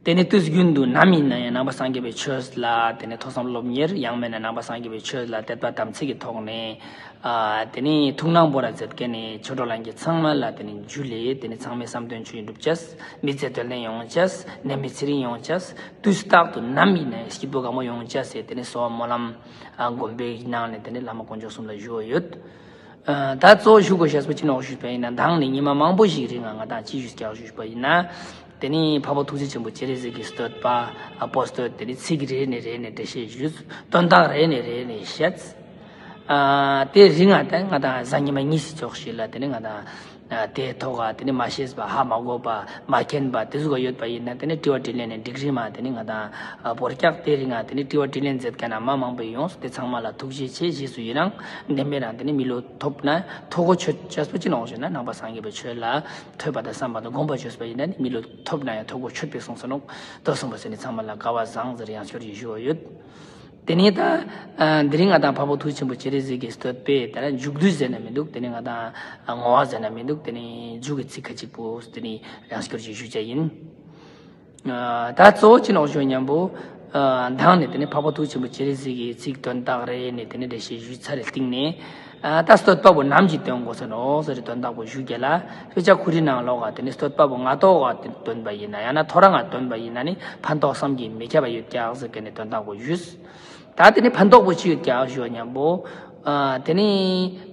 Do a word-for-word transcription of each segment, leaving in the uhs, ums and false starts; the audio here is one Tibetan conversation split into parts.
དེ་ནས་དུས་རྒྱུན་དུ་ནམ་ཡིན་ན་ཡང་ནང་པ་སངས་རྒྱས་པའི་ཆོས་ལ་དེ་ནས་ཐོས་བསམ་སློབ་གཉེར། ཡང་མིན་ན་ནང་པ་སངས་རྒྱས་པའི་ཆོས་ལ་དད་པ་དམ་ཚིག་གི་ཐོག་ནས། ཨ། དེ་ནས་ཐུགས་སྣང་སྤོ་ར་མཛད་མཁན་ནི་ཆོས་གྲོགས་ལྷན་རྒྱས་ཚང་མ་ལ་དེ་ནས་འཇུ་ལེ། དེ་ནས་ཚང་མའི་བསམ་དོན་ཆོས་འགྲུབ་ཅེས། མི་ཚེ་དོན་ལྡན་ཡོང་ཅེས། ནད་མེད་ཚེ་རིང་ཡོང་ཅེས། དུས་རྟག་ཏུ་ནམ་ཡིན་ན་ཡང་སྐྱིད་པོ་དགའ་མོ་ཡོང་ཅེས་ཟེར། དེ་ནས་གསོལ་བ་སྨོན་ལམ། ཨ། སྒོམ་པའི་ནང་ནས་དེ་ནས་བླ་མ་དཀོན་མཆོག་གསུམ་ལ་ཞུ་བ་ཡོད། ཨ། ད་གཙོ་བོ་ཞུ་དགོས་ཤེས་པོ་ཅི་ནོག་ཞུས་པ་ཡིན་ན། མདང་ནས་ཉི་མ་མང་པོ་ཞིག་རིང་ང་ང་དང་ཅི་ཞུས་ཀྱག་ཞུས་པ་ཡིན་ན། དེ་ནི་འཕགས་པ་ཐུགས་རྗེ་ཆེན་པོ་སྤྱན་རས་གཟིགས་ཀྱི་བསྟོད་པ། ཨ། པོ་བསྟོད། དེ་ནི་ཚིག་རེ་ནས་རེ་ནས་འགྲེལ་བཤད་ཞུས། དོན་དག་རེ་ནས་རེ་ནས་བཤད། ཨ། དེ་རིང་ང་དང་ང་དང་གཟའ་ཉི་མ་གཉིས་སུ་ཙོགས་ཤིག་ལ་དེ་ནི་ང་དང་། ཨ། དེའི་ཐོག་ག་དེ་ནི་མ་ཤེས་པ། ཧ་མ་གོ་བ། མ་མཁྱེན་པ་དེ་ཟུག་ཡོད་པ་ཡིན་ན་དེ་ནི་དྲི་བ་དྲིས་ལན་ནི་འགྲིག་རེད་མ། དེ་ནི་ང་དང་། ཨ། བོར་ཀྱག་དེ་རིང་ང་དེ་ནི་དྲི་བ་དྲིས་ལན་མཛད་མཁན་ན་མ་མང་པོ་ཡོངས། དེ་ཚང་མ་ལ་ཐུགས་རྗེ་ཆེ། རྗེས་སུ་ཡི་རང་། བདེན་པའི་རང་དེ་ནི་མི་ལོ་ཐོབ་ན་ཐོ་གོ་ཆོད་ཅེས་པོ་ཅི་ནོག་ཞུས་ན། ནང་པ་སངས་རྒྱས་པའི་ཆོས་ལ་ཐོས་པ་དང་བསམ་པ་དང་སྒོམ་པ་བཅོས་པ་ཡིན་ན་ནི་མི་ལོ་ཐོབ་ན་ཡང་ཐོ་གོ་ཆོད་པའི་གསུངས་སོ་ནོག། དོ་གསུངས་པ་ཟེར་ནི་ཚང་མ་ལ་དགའ་བ་བཟང་ཟེར་ཡང་སྐྱོར་ཡི་ཞུ་བ་ཡོད། དེ་ནས་ད། ཨ། འདི་རིང་ང་དང་འཕགས་པ་ཐུགས་རྗེ་ཆེན་པོ་སྤྱན་རས་གཟིགས་ཀྱི་བསྟོད་པའི་ད་མཇུག་བསྡུ་ཟེར་ན་མི་འདུག། དེ་ནས་ང་དང་བསྔོ་བ་ཟེར་ན་མི་འདུག། དེ་ནས་མཇུག་གི་ཚིག་ཁ་ཅིག་པོ་དེ་ནས་ཡང་སྐྱོར་ཅིག་ཞུ་བྱ་ཡིན། ཨ། ད་གཙོ་བོ་ཅི་ནོག་ཞུ་མཉམ་པོ། ཨ། མདང་ནས་དེ་ནས་འཕགས་པ་ཐུགས་རྗེ་ཆེན་པོ་སྤྱན་རས་གཟིགས་ཀྱི་ཚིག་དོན་དག་རེ་ནས་དེ་ནས་འགྲེལ་བཤད་ཞུས་ཚར་རེ་སྟེང་ནས། ཨ། ད་བསྟོད་པ་པོ་ནམ་གྱི་འདོན་དགོས་ས་ནོག་ཟེར་རེ་དོན་དག་པོ་ཞུ་རྒྱུ་ལ། དཔེ་ཆ་ཁོ་རའི་ནང་ལོགས་ཀ་དེ་ནས་བསྟོད་པ་པོ་སྔ་ཐོག་ག་འདོན་པ་ཡིན་ན་ཡང་ན་ཐོ་རངས་ཀ་འདོན་པ་ཡིན་ན་ནི་ཕན་ཐོགས་བསམ་གྱིས་མི་ཁྱབ་པ་ཡོད་ཀྱག་ཟེར་མཁན་ནི་དོན་དག་པོ་ཞུས། ད་དེ་ནི་ཕན་ཐོགས་པོ་ཅི་ཡོད་ཀྱག་ཞུ་བ་མཉམ་པོ། ཨ། དེ་ནི་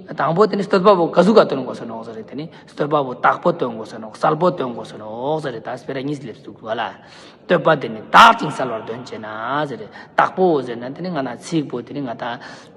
དང་པོ་དེ་ནི་བསྟོད་པ་པོ་ག་ཟུག་ག་འདོན་དགོས་ས་ནོག་ཟེར་རེ། དེ་ནི་བསྟོད་པ་པོ་དག་པོ་འདོན་དགོས་ས་ནོག། གསལ་པོ་འདོན་དགོས་ས་ནོག་ཟེར་རེ། ད་སྤེ་ར་གཉིས་སླེབས་འདུག་བ་ལ། བསྟོད་པ་དེ་ནི་དག་ཅིང་གསལ་བར་འདོན་བྱས་ན་ཟེར་རེ། དག་པོ་ཟེར་ན་དེ་ནི་ང་དང་ཚིག་པོ་དེ་ནི་ང་དང་།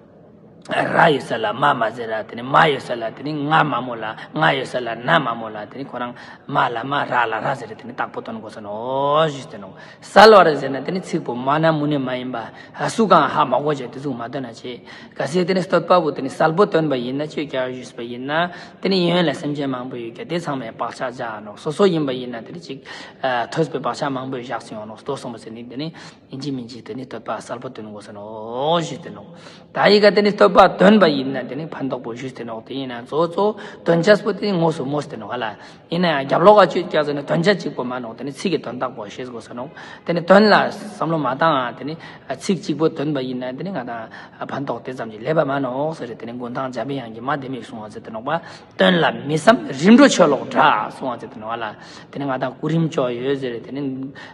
ར་ཡོད་ས་ལ་མ་མ་ཟེར་ར། དེ་ནི་མ་ཡོད་ས་ལ་དེ་ནི་ང་མ་མོ་ལ། ང་ཡོད་ས་ལ་ན་མ་མོ་ལ། དེ་ནི་ཁོ་རང་མ་ལ་མ་ར་ལ་ར་ཟེར་རེ། དེ་ནི་དག་པོ་འདོན་དགོས་ས་ནོག་ཞུས་ཏེ་ནོག། གསལ་བར་ཟེར་ན་དེ་ནི་ཚིག་པོ་མ་ན་མུ་ན་མ་ཡིན་པ། ཧ་སུ་གང་ཧ་མ་གོ་བྱས་དེ་ཟུག་མ་འདོན་ན་བྱེད། གལ་སྲིད་དེ་ནི་བསྟོད་པ་པོ་དེ་ནི་གསལ་པོ་འདོན་པ་ཡིན་ན། ཅི་ཡོད་ཀྱག་ཞུས་པ་ཡིན་ན། དེ་ནི་ཡོན་ལ་སེམས་ཅན་མང་པོ་ཡོད་ཀྱག། དེ་ཚང་མས་བག་ཆགས་བཞག་ནོག། སོ་སོ་ཡིན་པ་ཡིན་ན་དེ་ནི་ཅིག། ཨ། ཐོས་པའི་བག་ཆགས་མང་པོ་བཞག་སོང་ནོག། ལྟོས་སོང་བ་ཟེར་ནི་དེ་ནི། ཡིན་གཅིག་མིན་གཅིག་དེ་ནི་བསྟོད་པ་གསལ་པོ་འདོན་དགོས་ས་ནོག་ཞུས་ཏེ་ནོག། ད་ཡི་ག་དེ་ནི་བསྟོད་པ་འདོན་པ་ཡིན་ན་དེ་ནི་ཕན་ཐོགས་པོ་ཞུས་ཏེ་ནོག། དེ་ཡིན་ན་གཙོ་གཙོ་འདོན་ཅེས་པོ་དེ་ནི་དངོས་སུ་མོས་ཏེ་ནོག་ཧ་ལ། ཡིན་ན་ཡང་རྒྱབ་ལོགས་ཀ་ཅི་ཡོད་ཀྱག་ཟེར་ན་དོན་བྱ་གཅིག་པོ་མ་ནོག། དེ་ནི་ཚིག་གི་དོན་དག་པོ་ཤེས་དགོས་ས་ནོག། དེ་ནི་དོན་ལ་བསམ་བློ་མ་བཏང་ང་དེ་ནི་ཚིག་གཅིག་པོ་འདོན་པ་ཡིན་ན་དེ་ནི་ང་དང་ཕན་ཐོགས་དེ་ཙམ་གྱིས་ལེགས་པ་མ་ནོག་ཟེར་རེ། དེ་ནི་མགོན་ཐང་འཇམ་པའི་དབྱངས་ཀྱིས་མ་བདེ་མོ་གསུང་བ་ཟེར་ཏེ་ནོག་པ། དོན་ལ་མི་བསམ་རིམ་གྲོ་ཆོས་ལོག་འདྲ་གསུང་བ་ཟེར་ཏེ་ནོག་ལ། དེ་ནི་ང་དང་སྐུ་རིམ་བཅོ་ཡོད་ཟེར་རེ། དེ་ནི་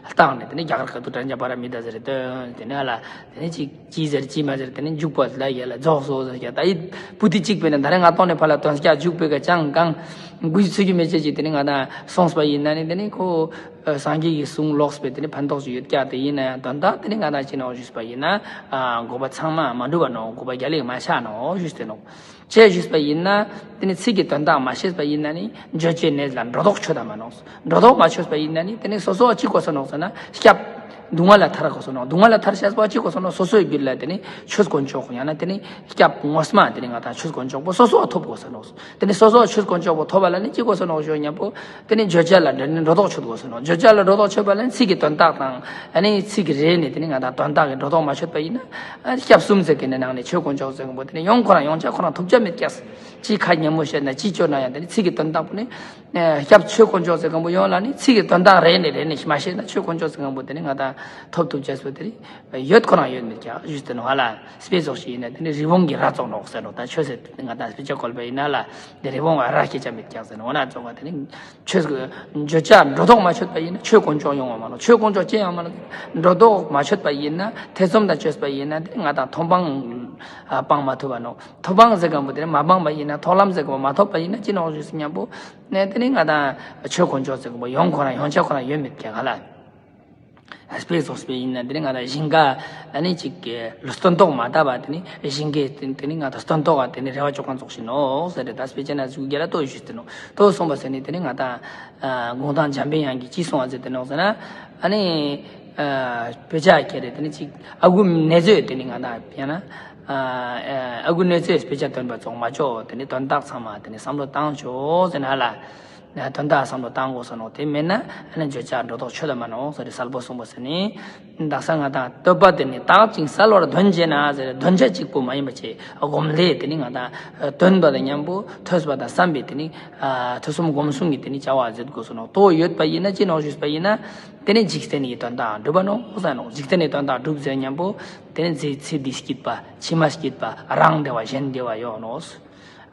བཏང་ནས་དེ་ནི་རྒྱ་གར་ཁ་ཐུག་དྲན་རྒྱ་པ་ར་མི་ད་ཟེར་རེ་སྟོན། དེ་ནི་ཧ་ལ། དེ་ནི་ཅིག་ཅི་ཟེར་ཅི་མ་ཟེར། དེ་ནི་འཇུག་པ་ལ་ཡ་ལ་རྫོགས་སོ་ཟེར་ཀྱང་། ད་ཡི་བུ་དེ་གཅིག་པས་ན་ད་རེ་ང་ཏོང་ནས་ཕ་ལ་དོན་སྐྱ་འཇུག་པའི་ག་ཅང་གང་འགུལ་ཚུགས་ཀྱི་མེད་ཅེས་ཀྱི་དེ་ནི་ང་དང་སོང་སྤ་ཡིན་ན་ནི་དེ་ནི་ཁོ་སངས་རྒྱས་ཀྱི་གསུང་ལོགས་པའི་དེ་ནི་ཕན་ཐོགས་ཤིག་ཡོད་ཀྱག། དེ་ཡིན་ན་ཡང་དོན་དག་དེ་ནི་ང་དང་ཅི་ནོག་ཞུས་པ་ཡིན་ན། ཨ། འགོག་པ་ཚང་མ་མ་འགྲུབ་པ་ནོག། འགོག་པ་རྒྱ་ལས་མ་ཆགས་ནོག་ཞུས་ཏེ་ནོག། ཅེས་ཞུས་པ་ཡིན་ན། དེ་ནི་ཚིག་གི་དོན་དག་མ་ཤེས་པ་ཡིན་ན་ནི་འགྱོད་བྱེད་ནད་ལ་སྒྲོ་འདོགས་ཆོད་ད་མ་ནོག། སྒྲོ་འདོགས་མ་ཆོད་པ་ཡིན་ན་ནི་དེ་ནི་སོ་སོ་ཅི་དགོས་ས་ནོག་ཟེར་ན་སྐྱབས། སྡུག་བསྔལ་ལ་ཐར་དགོས་ས་ནོག། སྡུག་བསྔལ་ལ་ཐར་ཤེས་པ་ཅི་དགོས་ས་ནོག། སོ་སོའི་རྒྱུད་ལ་དེ་ནི་ཆོས་དཀོན་མཆོག་ཡང་ན་དེ་ནི་སྐྱབས་ངོ་མ་དེ་ནི་ང་དང་ཆོས་དཀོན་མཆོག་པོ་སོ་སོ་ཐོབ་དགོས་ས་ནོག། དེ་ནི་སོ་སོ་ཆོས་དཀོན་མཆོག་པོ་ཐོབ་པ་ལ་ནི་ཅི་དགོས་ས་ནོག་ཞུ་མཉམ་པོ། དེ་ནི་བརྗོད་བྱ་ལ་འདྲེ་ནི་སྒྲོ་འདོགས་ཆོད་དགོས་ས་ནོག། བརྗོད་བྱ་ལ་སྒྲོ་འདོགས་ཆོད་པ་ལ་ནི་ཚིག་གི་དོན་དག་དང་། ཨ་ནི་ཚིག་གི་རེ་ནས་དེ་ནི་ང་དང་དོན་དག་གི་སྒྲོ་འདོགས་མ་ཆོད་པ་ཡིན་ན། ཨ། སྐྱབས་གསུམ་ཟེར་གི་ནི་ནང་ནས་ཆོས་དཀོན་མཆོག་ཟེར་གི་པོ་དེ་ནི་ཡོང་ཁོ་རང་ཡོང་ཆ་ཁོ་རང་ཐུབ་ཆ་མེད་ཀྱག། ཅི་ཁ་ཉན་མོ་བཤད་ན་ཅི་སྐྱོར་ན་ཡང་དེ་ནི་ཚིག་གི་དོན་དག་པོ་ནི། ཨ། སྐྱབས་ཆོས་དཀོན་མཆོག་ཟེར་གི་པོ་ཡོང་ལ་ནི་ཚིག་གི་དོན་དག་རེ་ནས་རེ་ནས་མ་བཤད་ན་ཆོས་དཀོན་མཆོག་ཟེར་གི་པོ་དེ་ནི་ང་དང་ཐོབ་ཐུབ་ཆ་སོ་དེ་ནི་ཡོད་ཁོ་རང་ཡོད་མེད་ཀྱག་ཞུས་ཏེ་ནོག་ཧ་ལ། དཔེ་ཙོགས་ཤིག་ཡིན་ན་དེ་ནི་རི་བོང་གི་རྭ་ཙོགས་ནོག་ཟེར་ནོག། ད་ཆོས་ཟེར་དེ་ནི་ང་དང་དཔེ་ཆ་བཀོལ་བ་ཡིན་ན་ལ་དེ་རི་བོང་གི་རྭ་སྐད་ཆ་མེད་ཀྱག་ཟེར་ནོག། འོ་ན་ཙོགས་པ་དེ་ནི་ཆོས་ཀྱི་བརྗོད་བྱ་སྒྲོ་འདོགས་མ་ཆོད་པ་ཡིན་ན་ཆོས་དཀོན་མཆོག་ཡོང་བ་མ་ནོག། ཆོས་དཀོན་མཆོག་ཅི་ཡང་མ་ནོག། སྒྲོ་འདོགས་མ་ཆོད་པ་ཡིན་ན་ཐེ་ཚོམ་དང་བཅོས་པ་ཡིན་ན་དེ་ང་དང་མཐོང་སྤང་སྤང་མ་ཐུབ་པ་ནོག། མཐོང་སྤང་ཟེར་གི་པོ་དེ་ནི་མ་སྤངས་པ་ཡིན་ན། མཐོང་ལམ་ཟེར་གི་པོ་མ་ཐོབ་པ་ཡིན་ན་ཅི་ནོག་ཞུས་སྙམ་པོ། ནས་དེ་ནི་ང་དང་ཆོས་དཀོན་མཆོག་ཟེར་གི་པོ་ཡོང་ཁོ་རང་ཡོང་ཆ་ཁོ་རང་ཡོད་མེད་ཀྱག་ཧ་ལ། དཔེ་ཙོགས་དཔེ་ཡིན་ན་དེ་ནི་ང་དང་ཞིང་ཁ་ཨ་ནི་ཅིག་གི་སྟོན་ཐོག་མ་བཏབ་པ་དེ་ནི་ཞིང་ཁའི་དེ་ནི་ང་དང་སྟོན་ཐོག་ག་དེ་ནི་རེ་བ་ཅོ་མཁན་ཙོགས་ཤིག་ནོག་ཟེར་ཏེ། ད་དཔེ་ཆ་ན་ཟུག་རྒྱ་ལ་ལྟོས་ཞུས་ཏེ་ནོག། ལྟོས་སོང་པ་ཟེར་ནི་དེ་ནི་ང་དང་། ཨ། མགོན་ཐང་འཇམ་པའི་དབྱངས་ཀྱིས་ཅི་གསུང་བ་ཟེར་ཏེ་ནོག་ཟེར་ན། ཨ་ནི། ཨ། དཔེ་ཆ་ཁྱེར་རེ་དེ་ནི་ཅིག་ཨ་ཁུ་ནེ་ཙོས་དེ་ནི་ང་དང་ཡང་ན། ཨ། ཨ་ཁུ་ནེ་ཙོས་དཔེ་ཆ་འདོན་པ་ཙོགས་མ་ཅོ། དེ་ནི་དོན་དག་ཚང་མ་དེ་ནི་བསམ་བློ་བཏང་ཆོག་ཟེར་ན་ལ། དོན་དག་བསམ་བློ་བཏང་དགོས་ས་ནོ། དེ་མེད་ན་ཨ་ནི་བརྗོད་བྱ་སྒྲོ་འདོགས་ཆོད་ལ་མ་ནོ་ཟེར་ཏེ་གསལ་པོ་གསུངས་པ་ཟེར་ནི། དག་ས་ང་དང་བསྟོད་པ་དེ་ནི་རྟག་ཅིང་གསལ་བར་འདོན་བྱེད་ན་ཟེར་ཏེ། འདོན་བྱ་གཅིག་པུ་མ་ཡིན་པ་བྱས་སྒོམ་ལས་དེ་ནི་ང་དང་འདོན་པ་དང་མཉམ་པོ་ཐོས་པ་དང་བསམ་པའི་དེ་ནི་ཐོས་བསམ་སྒོམ་གསུམ་གྱི་དེ་ནི་བྱ་བ་མཛད་དགོས་ས་ནོ། དོ་ཡོད་པ་ཡིན་ན་ཅི་ནོ་ཞུས་པ་ཡིན་ན། དེ་ནི་འཇིག་རྟེན་གྱི་དོན་དག་འགྲུབ་པ་ནོ་ཟེར་ནོ། འཇིག་རྟེན་གྱི་དོན་དག་འགྲུབ་ཟེར་མཉམ་པོ་དེ་ནི་ཚེ་ཚེ་འདི་སྐྱིད་པ་ཕྱི་མ་སྐྱིད་པ་རང་བདེ་བ་གཞན་བདེ་བ་ཡོད་ནོ།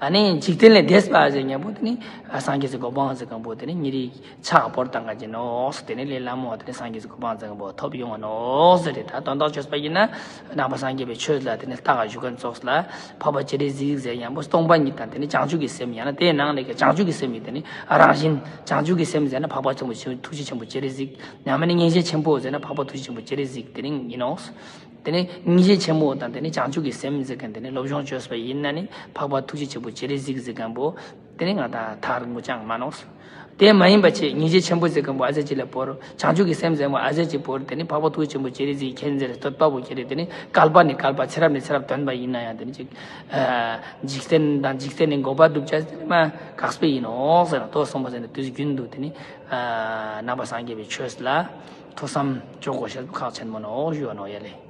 ཨ་ནི་འཇིག་རྟེན་ལས་འདས་པ་ཟེར་མཉམ་པོ་དེ་ནི་སངས་རྒྱས་སི་གོ་འཕང་ཟེར་མཁན་པོ་དེ་ནི་ཉེ་རིང་ཕྱག་བོར་བཏང་མཁན་གྱི་ནོ། དེ་ནི་ལས་སླ་མོ་དེ་ནི་སངས་རྒྱས་སི་གོ་འཕང་ཟེར་མཁན་པོ་ཐོབ་ཡོང་བ་ནོ་ཟེར་ཏེ། ད་དོན་དག་བརྗོད་པ་ཡིན་ན་ནང་པ་སངས་རྒྱས་པའི་ཆོས་ལ་དེ་ནི་ལྟ་ག་ཞུ་མཁན་ཚོགས་ལ་འཕགས་པ་སྤྱན་རས་གཟིགས་ཟེར་མཉམ་པོ་སྟོང་པ་ཉིད་དང་དེ་ནི་བྱང་ཆུབ་ཀྱི་སེམས། ཡང་ན་དེའི་ནང་ལས་ཀྱང་བྱང་ཆུབ་ཀྱི་སེམས་ཀྱི་དེ་ནི་རང་བཞིན། བྱང་ཆུབ་ཀྱི་སེམས་ཟེར་ན་འཕགས་པ་ཆེན་པོ་ཐུགས་རྗེ་ཆེན་པོ་སྤྱན་རས་གཟིགས། ཡང་མིན་ན་སྙིང་རྗེ་ཆེན་པོ་ཟེར་ན་འཕགས་པ་ཐུགས་རྗེ་ཆེན་པོ་སྤྱན་རས་གཟིགས་དེ་ནི་ཡིན་ནོ། དེ་ནི་སྙིང་རྗེ་ཆེན་མོ་དང་དེ་ནི་བྱང་ཆུབ་ཀྱི་སེམས་ཟེར་མཁན་དེ་ནི་སློབ་སྦྱོང་བྱས་པ་ཡིན་ན་ནི་འཕགས་པ་ཐུགས་རྗེ་ཆེན་པོ་སྤྱན་རས་གཟིགས་ཟེར་མཁན་པོ་དེ་ནི་ང་དང་ཐག་རིང་པོ་ཅང་མ་ནོ། དེ་མ་ཡིན་པ་བྱས་སྙིང་རྗེ་ཆེན་པོ་ཟེར་མཁན་པོ་ཨ་ཙི་ཅིག་ལ་བོར། བྱང་ཆུབ་ཀྱི་སེམས་ཟེར་མཁན་པོ་ཨ་ཙི་ཅིག་བོར། དེ་ནི་འཕགས་པ་ཐུགས་རྗེ་ཆེན་པོ་སྤྱན་རས་གཟིགས་མཁྱེན་ཟེར་བསྟོད་པ་པོ་ཁྱེར་རེ། དེ་ནི་བསྐལ་པ་ནས་བསྐལ་པ་ཚེ་རབས་ནས་ཚེ་རབས་འདོན་པ་ཡིན་ན་ཡང་དེ་ནི་ཅིག་འཇིག་རྟེན་དང་འཇིག་རྟེན་ནས་འགོག་པ་སྒྲུབ་བྱ་ཟེར་ནི་མ་དཀགས་པོ་ཡིན་ནོ་ཟེར་ན། དོ་གསུངས་པ་ཟེར་ནི་དུས་རྒྱུན་དུ་དེ་ནི་ནང་པ་སངས་རྒྱས་པའི་ཆོས་ལ་ཐོས་བསམ་བྱེད་དགོས་ཤེས་ཁག་ཆེན་མོ་ནོ་ཞུ་བ་ནོ་ཡ་ལེ།